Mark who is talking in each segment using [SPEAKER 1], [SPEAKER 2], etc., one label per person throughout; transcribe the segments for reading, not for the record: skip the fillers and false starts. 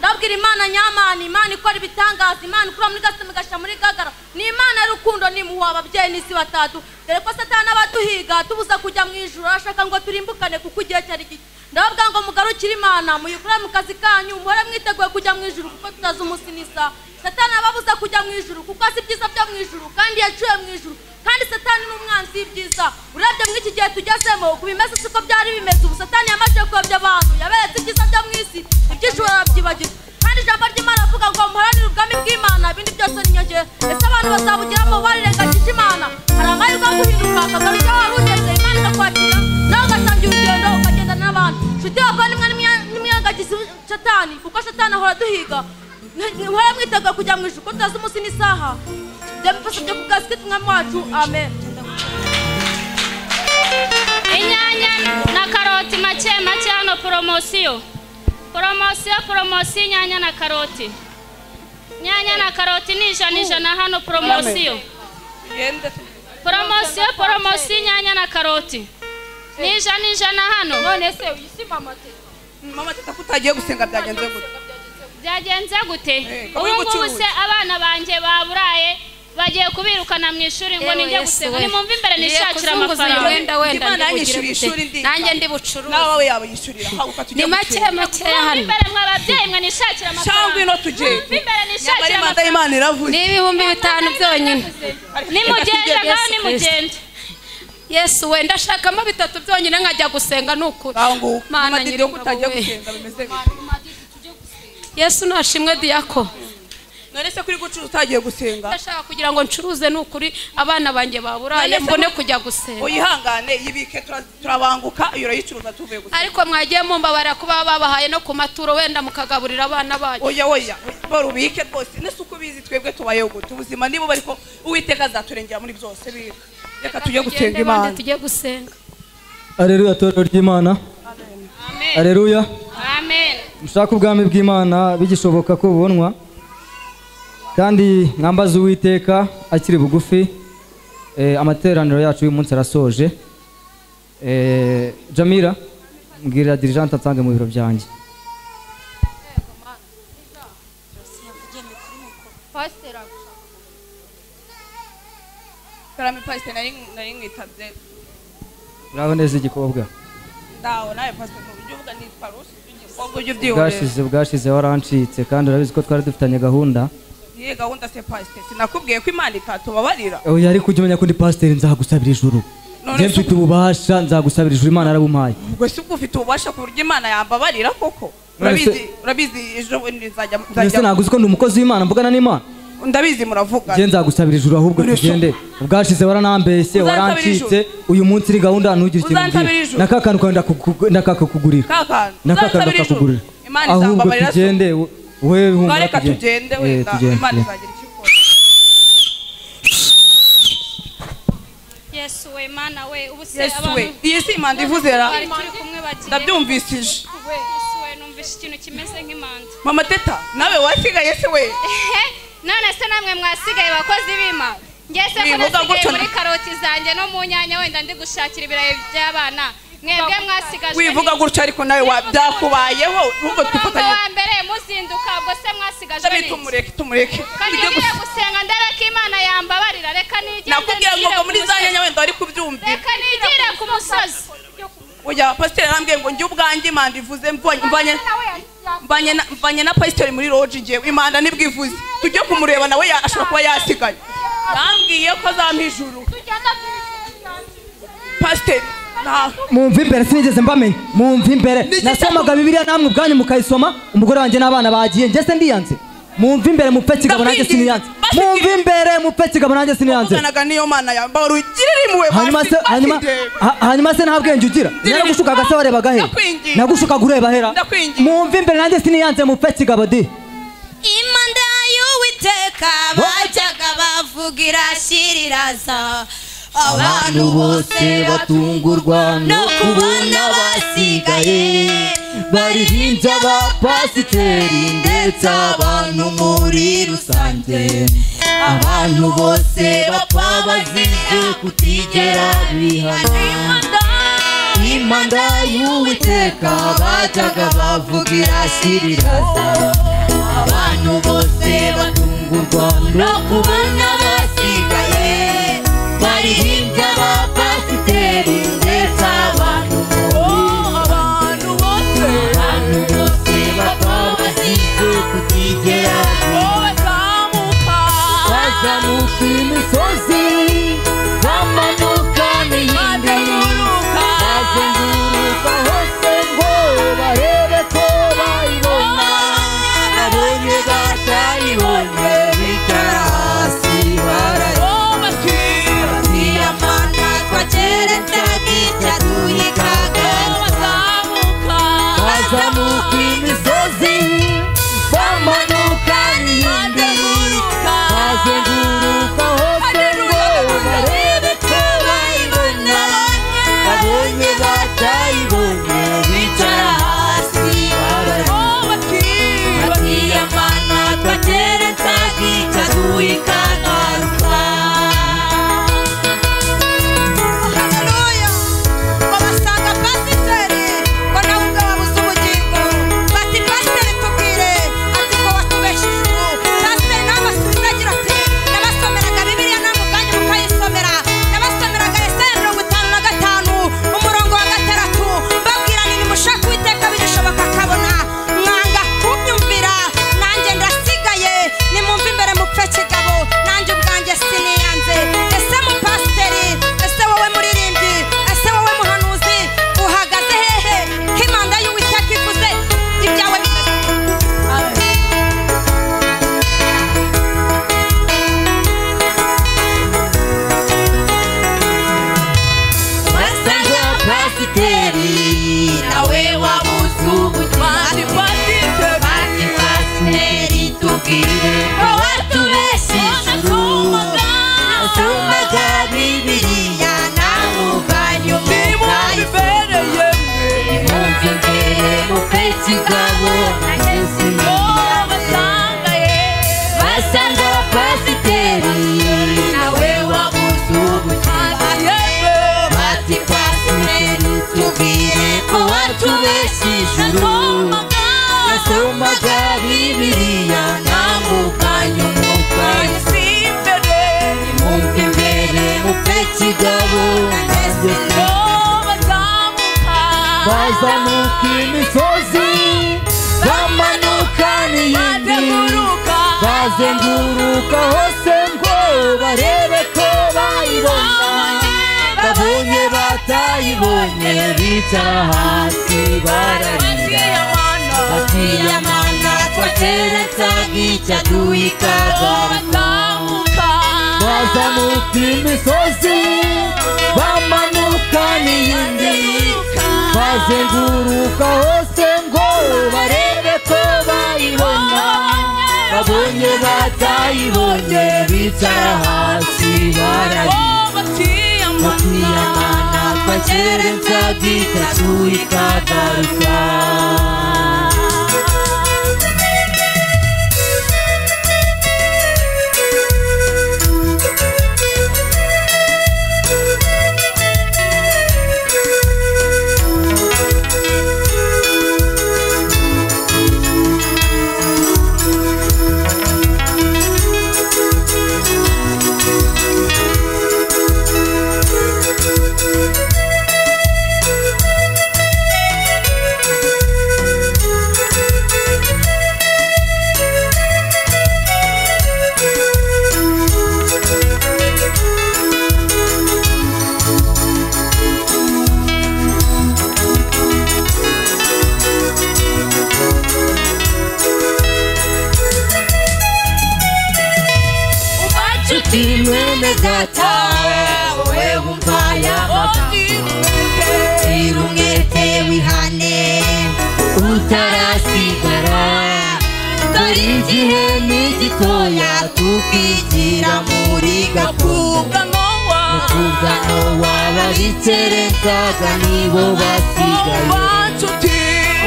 [SPEAKER 1] Ndabwira Imana nyamana, Imana ikora ibitangaza, Imana ikura muri Gasitemu igashyira muri Gagara. Ni Imana y'urukundo, ni impuhwe ababyeyi n'isi batatu. Dore ko Satani abaduhiga tubuza kujya mu ijuru, arashaka ngo turimbukane kuko igihe cyari gito. Ndababwira ngo mugarukire Imana, muyikure mu kazi kanyu, muhore mwiteguye kujya mu ijuru kuko tutazi umunsi n'isaha. Satani ababuza kujya mu ijuru kuko azi ibyiza byo mu ijuru kandi yaciye mu ijuru. Kandi Satani ni umwanzi w'ibyiza. Urebye muri iki gihe tugezemo, uko bimeze siko byari bimeze. Ubu Satani yamaze kuyobya abantu, yaberetse ibyiza byo mu isi, iby'ijuru arabyibagirwa. Kandi ijambo ry'Imana avuga ngo muharanire ubwami bw'Imana, ibindi byose ni inyongera. Ese abantu bazabugeramo barirengagije Imana? Hari amahirwe yo guhinduka, ukagaruka aho wari ugeze, Imana ikakwakira, nawe ugatangira urugendo ukagendana n'abantu. Nshuti bavandimwe, nimwirengagize Satani, kuko Satani ahora aduhiga. Muhore mwiteguye kujya mu ijuru kuko tutazi umunsi n'isaha. Ndabifasabye ku bwa Kristo Umwami wacu, amen.
[SPEAKER 2] Inyanya na karoti make make hano poromosiyo. Poromosiyo, poromosiyo, inyanya na karoti. Inyanya na karoti ni 100 hano poromosiyo. Poromosiyo, poromosiyo, inyanya na karoti ni 100 hano.
[SPEAKER 3] None se uyisi mama teta.
[SPEAKER 4] Mama teta kutagiye gusenga byagenze gute?
[SPEAKER 2] Byagenze gute? Ubu ngubu se abana banjye baburaye bagiye kubirukana mu ishuri ngo ninjye gusenga. Nimumve imbere nishakira amafaranga.
[SPEAKER 4] Imana yanyishyuriye ishuri ndi.
[SPEAKER 3] Nanjye ndi bucuruzi.
[SPEAKER 4] Nawe yaba yishyurira. Haguka tujye.
[SPEAKER 3] Ni make make hano.
[SPEAKER 2] Imbere mwa babyeyi mwe nishakira amafaranga.
[SPEAKER 4] Cyangwa ino tujye.
[SPEAKER 2] Imbere nishakira amafaranga.
[SPEAKER 4] Imana iravuze.
[SPEAKER 3] Ni 5000 byonyine.
[SPEAKER 2] Nimugende ngaho nimugende.
[SPEAKER 3] Yesu we, ndashakamo 3 byonyine nkajya gusenga nukuri. Mana nyiri
[SPEAKER 4] kutagiye gusenga bimeze bite?
[SPEAKER 3] Yesu nashimwe diyako.
[SPEAKER 4] None se kuri gucuruza utagiye gusenga?
[SPEAKER 3] Ndashaka kugira ngo ncuruze nukuri abana banjye baburaye mbone kujya gusenga.
[SPEAKER 4] Uyihangane yibike, turabanguka iyo urayicuruza tuvuye gusenga.
[SPEAKER 3] Ariko mwagiye mumbabara kuba babahaye no ku maturo wenda mukagaburira abana banyu.
[SPEAKER 4] Oya oya, barubike rwose. Nese uko bizi twebwe tubayeho gute ubuzima nibo bariko Uwiteka azaturengera muri byose bika. Reka tujye gusenga Imana.
[SPEAKER 3] Tujye gusenga.
[SPEAKER 5] Haleluya, torero ry'Imana.
[SPEAKER 2] Amen.
[SPEAKER 5] Haleluya.
[SPEAKER 2] Amen.
[SPEAKER 5] Mushaka ubwami bw'Imana bigishoboka ko bubonwa, kandi mwambaze Uwiteka akiri bugufi. Amateraniro yacu y'uyu munsi arasoje. Jamira, mbwira dirigente atsange mu biro byanjye.
[SPEAKER 4] Karame pastor, nari mwitabye.
[SPEAKER 5] Uraho neza igikobwa?
[SPEAKER 4] Ndaho nawe pastor, ujye uvuga nitwa Rusi.
[SPEAKER 5] Bwashize warancitse kandi urabizi ko twari dufitanye gahunda.
[SPEAKER 4] Ye gahunda se pastor, sinakubwiye ko Imana itatubabarira.
[SPEAKER 5] Oya, ariko ujye umenya ko ndi pastor, nzagusabira ijuru. Njye mfite ububasha, nzagusabira ijuru, Imana yarabumpaye.
[SPEAKER 4] Ubwo se ubwo ufite ububasha ku buryo Imana yambabarira koko? Urabizi, urabizi ejo nzajya.
[SPEAKER 5] Nese naguzi ko ndi umukozi w'Imana, mvugana n'Imana.
[SPEAKER 4] Ndabizi muravuga.
[SPEAKER 5] Njye nzagusabira ijuru ahubwo tugende. Ubwashize waranambeshye, warancitse. Uyu munsi iri gahunda ntugire ikintu umbwira. Nakakantu kawe ndakakugurira. Nakakantu ndakakugurira. Ahubwo tugende wewe humura.
[SPEAKER 4] Reka tugende wenda Imana izagira icyo ikora.
[SPEAKER 2] Yesu we, Mana we, ubu se abantu.
[SPEAKER 4] Iyi si Imana ivuze ra. Ndabyumvisije.
[SPEAKER 2] Yesu we, numvise ikintu kimeze nk'imanda.
[SPEAKER 4] Mama teta, nawe wasigaye se we?
[SPEAKER 2] None se namwe mwasigaye bakozi b'Imana? Ngese ko nasigaye muri karoti zanjye no mu nyanya wenda ndi gushakira ibirayi by'abana. Mwebwe mwasigaje.
[SPEAKER 4] Wivuga gutyo ariko nawe byakubayeho, ubwo twifatanye.
[SPEAKER 2] Wa mbere muzinduka ubwo se mwasigaje ni.
[SPEAKER 4] Tumureke tumureke.
[SPEAKER 2] Tujye gusenga ndebe ko Imana yambabarira. Reka nigende.
[SPEAKER 4] Nakubwiye ngo muri za nyanya wenda wari kubyumvira.
[SPEAKER 2] Reka nigire ku musozi.
[SPEAKER 4] Oya pastor yarambwiye ngo njye ubwanjye Imana ivuze mvanye na pastor muri lodge ngiye Imana nibwivuze. Tujye kumureba nawe ashobora kuba yasigaye. Yambwiye ko azampa ijuru. Pastor
[SPEAKER 5] Mumva imbere sinigeze mbamenya. Mumva imbere nasomaga Bibiliya namwe ubwanyu mukayisoma, umugore wanjye n'abana bagiye, njye se ndiyanze. Mumva imbere mupfe kigabo nanjye siniyanze. Mumva imbere mupfe kigabo nanjye siniyanze.
[SPEAKER 4] Uvuganaga niyo Mana yambara ugirira impuhwe.
[SPEAKER 5] Hanyuma se nta bwenge ugira. Naragushukaga se warebaga he? Nagushukaga ureba hera. Mumva imbere nanjye siniyanze mupfe kigabo di.
[SPEAKER 6] Imana y'Uwiteka bajyaga bavugira shiriraza. Abantu bose batungurwa no kubona basigaye baririmbye abapasiteri ndetse abantu muri rusange. Abantu bose bapfa bazize kutigera bihana. Imana y'Uwiteka bajyaga bavugira shiriraza.
[SPEAKER 5] kutigera. Bazamuka imisozi bamanuka n'iyindi, bazenguruka hose ngo barebe ko bayibona. Babonye batayibonye bicara hasi bararira.
[SPEAKER 6] Mana twakerensaga icyaduhikaga.
[SPEAKER 5] Bazamuka imisozi bamanuka n'iyindi, bazenguruka hose ngo barebe ko bayibona. Babonye batayibonye bicara hasi bararira.
[SPEAKER 6] Mana twakerensaga icyaduhikaga. Haleluya. Ngo basanga pasiteri ngo nawe ubwe wabuze ubugingo. Bati pasiteri tubwire, ati ko watubesheje ubu. Pasiteri nawe abasubiza agira ati nabasomeraga Bibiliya namwe ubwanyu mukayisomera. Nabasomeraga Yesaya 55 umurongo wa 6, mbabwira nti nimushake Uwiteka bigishoboka akabona. Mwanga kunyumvira, nanjye ndasigaye. Nimumve imbere mupfe kigabo, nanjye ubwanjye siniyanze. Ese mupasiteri, ese wowe muririmbyi, ese wowe muhanuzi, uhagaze hehe? Ko imanda y'Uwiteka ivuze ibyawe bimeze.
[SPEAKER 5] Basanga pasiteri
[SPEAKER 6] Nawe wabuze ubugingo. Bati pasiteri tubwire ko watubeshe ijuru. Nasomaga Bibiliya namwe ubwanyu mukayisoma.
[SPEAKER 5] Nimumve imbere mupfe kigabo nanjye siniyanze. Basanga pasiteri
[SPEAKER 6] Nawe wabuze ubugingo.
[SPEAKER 5] Bati pasiteri tubwire ko watubeshe ijuru. Nasomaga Bibiliya namwe ubwanyu mukayisoma. Nimumve imbere mupfe kigabo nanjye siniyanze. Bazamuka imisozi bamanuka n'iyindi, bazenguruka hose ngo barebe ko bayibona. Babonye batayibonye bicara hasi bararira. Bati Mana twakerensaga icyaduhikaga. Bazamuka imisozi bamanuka n'iyindi, bazenguruka hose ngo barebe ko bayibona. Babonye batayibonye bicara hasi bararira. Bati Mana twakerensaga icyaduhikaga. Mwene data wowe wumva aya magambo, gira
[SPEAKER 6] umwete wihane
[SPEAKER 5] utarasigara. Dore igihe ni gitoya tukigira muri gakondo. Mukubwa Nowa babikerenzaga nibo basigaye.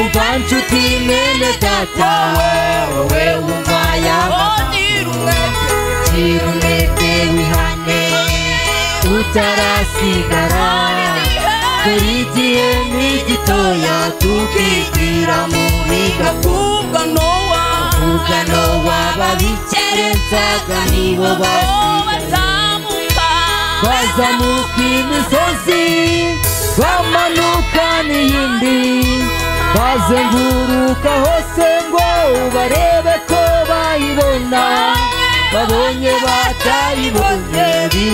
[SPEAKER 5] Umva nshuti mwene data wowe wumva aya magambo, gira umwete wihane utarasigara. Dore igihe ni gitoya tukigira muri gakondo. Mukubwa Nowa babikerenzaga nibo basigaye. Bazamuka imisozi bamanuka n'iyindi, bazenguruka hose ngo barebe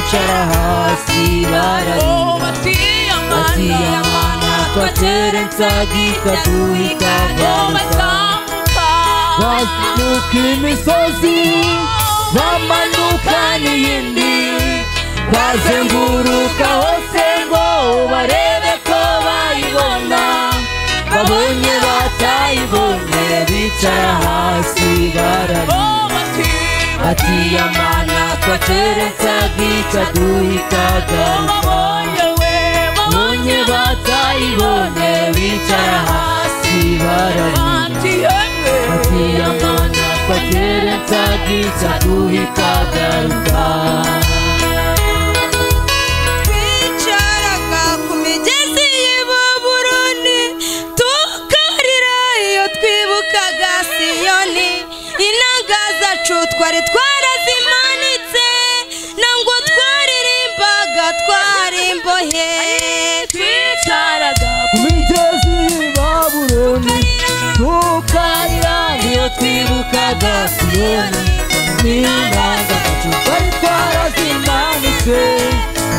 [SPEAKER 5] bicara hasi bararira batiyamana twakerensaga ikaduhikagaruka bazamuka imisozi bamanuka n'iyindi bazenguruka hose ngo barebe ko bayibona babonye batayibonye bicara hasi bararira batiyamana twakerensaga ikaduhikagaruka babonye batayibonye bicara hasi bararira batiyamana twakerensaga ikaduhikagaruka.
[SPEAKER 6] Twicaraga ku migezi y'i Babuloni tukarira iyo twibukaga Siyoni inanga zacu twari twarazimanitse nangwa twaririmbaga twari imbohe.
[SPEAKER 5] Twicaraga ku migezi y'i Babuloni tukarira iyo twibukaga Siyoni inanga zacu twari twarazimanitse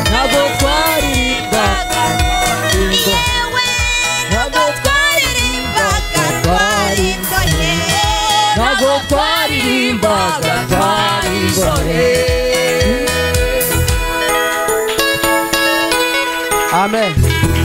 [SPEAKER 5] ntabwo twaririmbaga
[SPEAKER 6] yewe ntabwo twaririmbaga twari imbohe
[SPEAKER 5] ntabwo twaririmbaga twari imbohe. Amen.